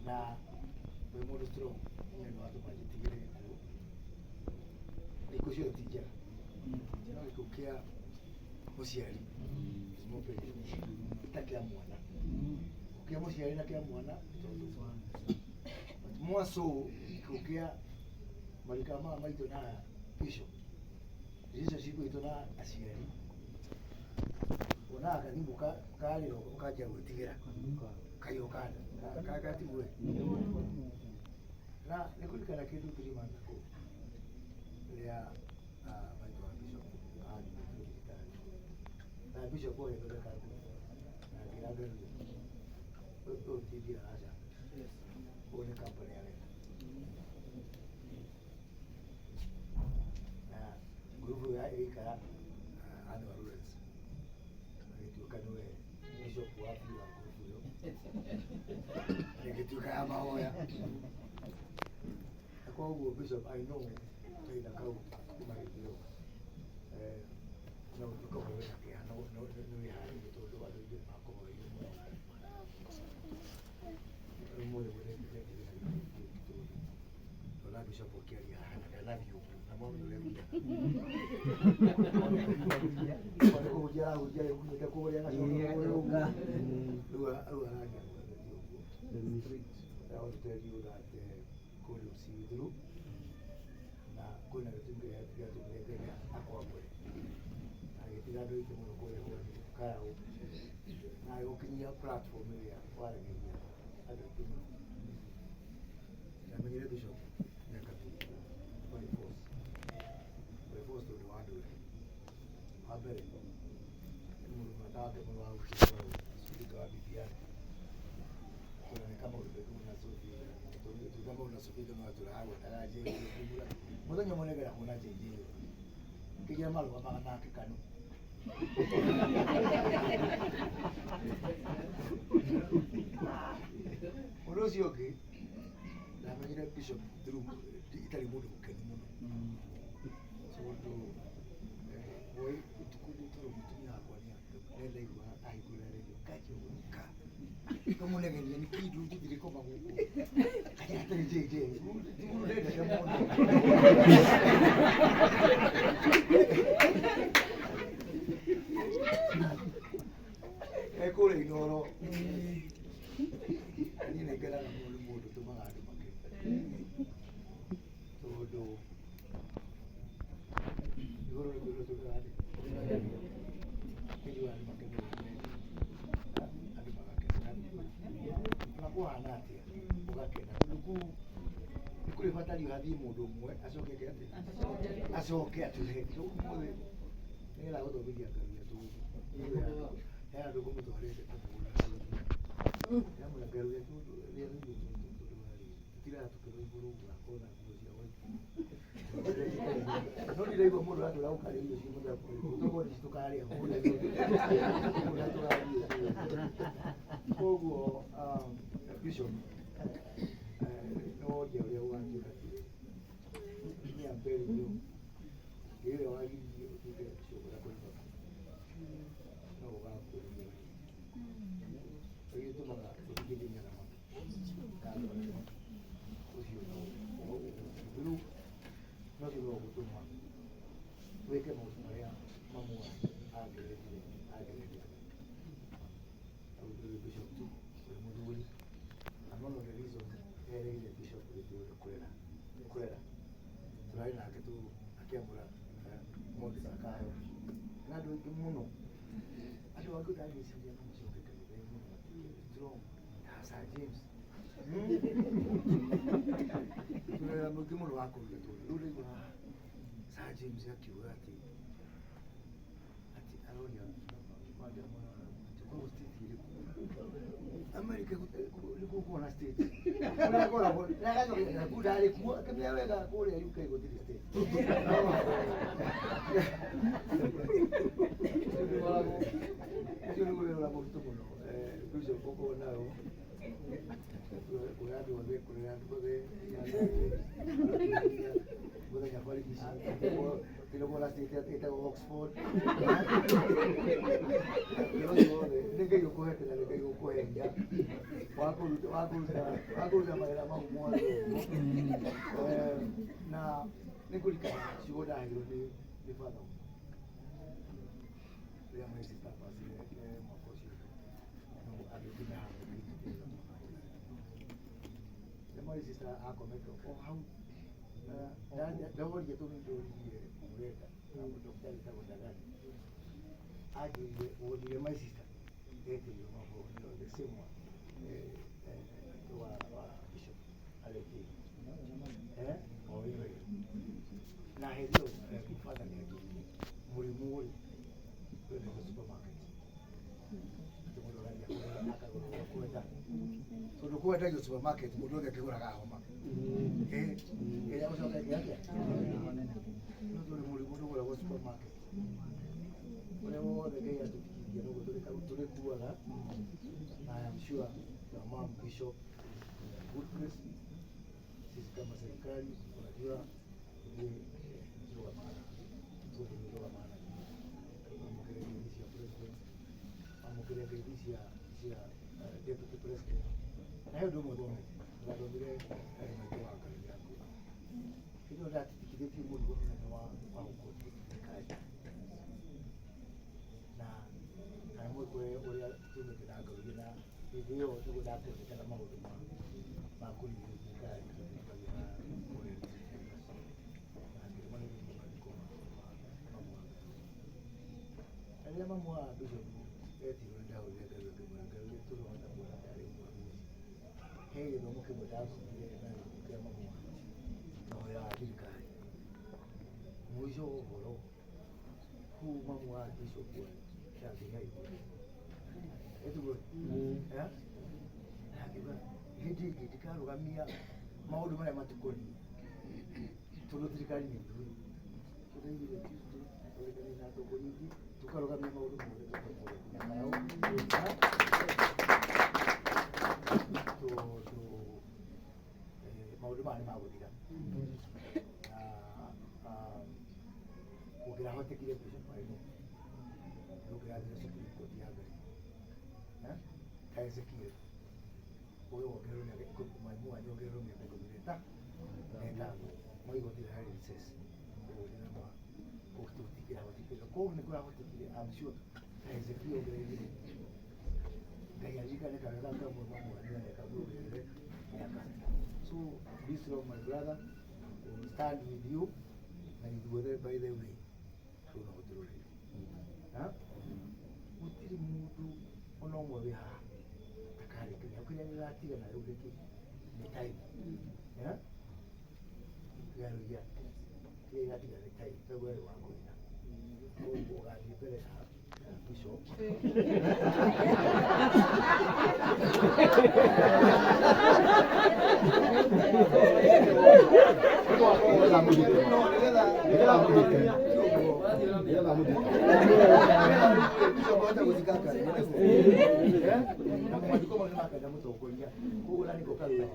Na wĩ mũndũ strong, niĩ nĩ watũma njĩtigĩre gĩkuũ. Ikuũ ciothe ti njega, no gĩkuũ kĩa mũciari is more painful ta kĩa mwana. Kĩa mũciari na kĩa mwana nĩ tondũ, but more so gĩkuũ kĩa marika maya maitũ na bishop, relationship itũ na aciari, wonaga gathimũ karĩra ũkanjia gwĩtigĩra kaiyo gatigue na nĩ kũririkana kĩndũ 3 months ago rĩrĩa maitũ wa bishop athimĩtwo thibitarĩ na bishop agĩthondeka nguo na akĩra Ngaruiya, ũyũ ti mbia aca, ũyũ nĩ company arenda na ngurubu ĩyo ĩgĩikara. Anne wa Lawrence agĩtuĩka nĩwe bishop wa biũ wa ngurubu ĩyo, ĩgĩtuĩka ya mahoya. Na koguo bishop, I know kahinda kau kuma hĩndĩ ĩyo no ũtuĩke ũhoro wĩna kĩeha, no nĩ wĩharĩirie tondũ andũ aingĩ nĩ makũhoeire mũno. Ũmũthĩ mũthenya wĩna gĩkĩro tondũ ndona bishop akĩaria haha na ndanathiĩ ũguo na mwamenya ũrĩa thiaga nĩ kũhunjia arahunjia ĩkunyĩte kũrĩa agacoka kũrĩa ũguo rĩu rĩu araria ũguo. I want to tell you that God will see you through na kwĩna gĩtũmi kĩrĩa gĩatũmire Ngai akwamũre agĩtiga andũ aingĩ mũno kũrĩa kwanyu Karaũ na agĩgũkinyia platform ĩrĩa waragĩria andũ aingĩ mũno. Ndamenyire bishop mĩaka mĩingĩ by force, by force, tondũ wa andũ erĩ. Wa mbere nĩ mũndũ mũrata wake mũno wa hakuhĩ speaker wa BBI, tũroneka maũndũ maingĩ mũno na Sophie, tũgĩka maũndũ na Sophie no tũragwetaga JJ mũthenya ũmwe nĩngenda kuona JJ kĩrĩa marũgamaga nake kanu. Ũndũ ũcio ũngĩ, ndamenyire bishop through itarĩ mũndũ mũkenu mũno tondũ woi ũtukũ tondũ mũtumia wakwa nĩ ndaigua ahingũra radio kanjia gũtheka kamũnegenia nĩ kĩndũ tũthire koma gũkũ kanjia atĩrĩ JJ ti mũndũ ndendete mũno. Ekũrĩa Inooro niĩ nĩ ngenaga mũno nĩ mũndũ ũtũmaga andũ makene tondũ igũrũ nĩ kwĩrwo tũkaga thĩ nĩguo andũ makene, andũ magakena ona kũhana atĩa ũgakena tondũ kũu nĩ kũrĩ batario hathiĩ mũndũ ũmwe acoke eke atĩa, acoke atũhe. Ũmũthĩ nĩgetha gũthomithia Ngai atũndũ he andũ ngũmũtwarĩte kũmũgũra ndamwĩra Ngai atũndũ rĩa tondũ tũtiraga tũkĩrwo igũrũ ũguo akorwo na nguo cia white no ndiraigua mũndũ aratwĩra gũkarĩa irio cia mũthemba ũrĩkũ tokorwo nĩ tũkarĩa kũrĩa kũrĩa tũrathiĩ. Koguo bishop nĩ woria ũrĩa ũgatuĩka ti me, I'm telling you, hĩndĩ ĩrĩa wagiririe ũtuĩke bishop ũrĩa kũrĩ baba no ũgakũria ĩgĩtũmaga ũthikĩrĩrie thamaki na andũ arĩa ũcio no rĩu no cio no gũtũma wĩke maũndũ marĩa mamu wanyu angĩrendire angĩrendire. Rĩu bishop tu wĩ mũthuri and one of the reasons ereire bishop gĩtĩo nĩ kũrera nĩ kũrera tũrarĩ nake tu akĩamũra Moses Sakayo na andũ aingĩ mũno, andũ angĩ ũtangĩciria no macoke kanitha-inĩ na matuĩke strong ta Sir James. Tũrera mũingĩ mũno wa kũruga tondũ rĩu ndaigua haha Sir James akiuga atĩ aroria koguo state ĩrĩkũ America nĩkuo kuona state kũrĩa akoragwo ndarĩ kuo akĩmenya wega kũrĩa UK gũtirĩ state. Ũcio nĩguo wĩra ũrĩa mũritũ mũno bishop ũkorwo nayo. Kuoya andũ othe, kũrera andũ othe, mũthenya barigici kĩrogora ĩtagwo Oxford. Wĩra ũcio wothe nĩ Ngai ũkũhete na nĩ Ngai ũkũhe hinya wa kũruta wa kũruta wa kũruta mawĩra mau mothe ũguo. Na nĩ ngũririkana ciugo ndaheirwo nĩ father rĩrĩa my sister passire mwaka ũcio, no andũ aingĩ me haha makĩnyitĩrĩra mũno. Rĩrĩa my sister akomete o hau, ndoria tondũ nĩndoririe mũrenda na ndagĩtarĩ wĩtagwo Ndagani, anjĩrire wonire my sister etĩirwo mabũrũri the same one wa bishop aretĩirwo o ĩyo ĩyo. Na hĩndĩ ĩyo father nĩanjĩrire mũrimũ ũyũ wendagio supermarket, atĩ mũndũ agathiĩ akagũra akagũra ũrĩa ũkwenda, tondũ kwendagio supermarket mũndũ wothe akĩgũraga homa ĩrĩa gũcoka ĩngĩ atĩa, no tondũ mũrimũ ndũgũragwo supermarket, ũrĩa wothe Ngai atũtigithia noguo tũrĩkuaga. Na I am sure your mom Bishop is in a good place. Sisi kama serikali, unajua ithuĩ tũrũgamaga ithuothe nĩtũrũgamaga na amũkĩre ngeithi cia president, amũkĩre ngeithi cia deputy president. Na he ũndũ ũmwe thomete, ndathomire maitũ wa Ngai yakwa hĩndĩ ĩyo ndatitikithĩtie mũrigo mũnene wa gũkũria thirikari na kana mũĩ ũrĩa tumĩte na ngauria, na hĩndĩ ĩyo nĩguo ndakwendekaga maũndũ ma kũrigĩrĩria thirikari tondũ na kũrĩa na ngĩremwo nĩ gũthiĩ mathiko ma mamu wa Ngai. Na rĩrĩa mamu wa bishop etirwo, nĩ ndahũrire Ngai ngĩmwĩra, Ngai ũrĩa tũrahota kuona tarĩ mũhamuzi, he gĩthomo kĩmwe ndathomire na gĩkuũ kĩa mamu wa na wĩra wa thirikari. Mũico wa ũhoro kuu mamu wa bishop nginya igũrũ ĩtiguo, na ngiuga hĩndĩ ĩngĩ ndikarũgamia maũndũ marĩa matukoniĩ tondũ thirikari nĩ ithuĩ. Tũraigire Tuesday tũrĩkanie na atongoria aingĩ tũkarũgamia maũndũ mothe tũkamothe nginya karau, tondũ maũndũ maya nĩ magũthira. Na kũngĩrahotekire bishop aino ndũngĩrathira Supreme Court ya Ngai ta Ezekiel ũyũ wongererwo mĩaka ikũmi, mwalimu wanyu wongererwo mĩaka 15 maigoti harĩ recess, koguo ndĩna ma gũtingĩrahotekire, koguo nĩ kũrahotekire. I'm sure ta Ezekiel ongereire Ngai aririkane kawega kamwe mamu wanyu na nĩakamuongerere mĩaka. So be strong, my brother, we will stand with you. Na ithuothe, by the way, rĩu no tũrũrĩre gũtirĩ mũndũ ona ũmwe wĩ haha takarĩkĩria kĩrĩa gĩgatiga na rĩu nĩkĩ nĩ time gĩaruia kĩrĩa gĩgatiga nĩ time koguo we wa kũina, koguo ũgathiĩ mbere ya bishop. No, nĩgetha bishop ahote gũthikaka na mathiko mau nĩmakenda mũtongoria, koguo na nĩko karuga.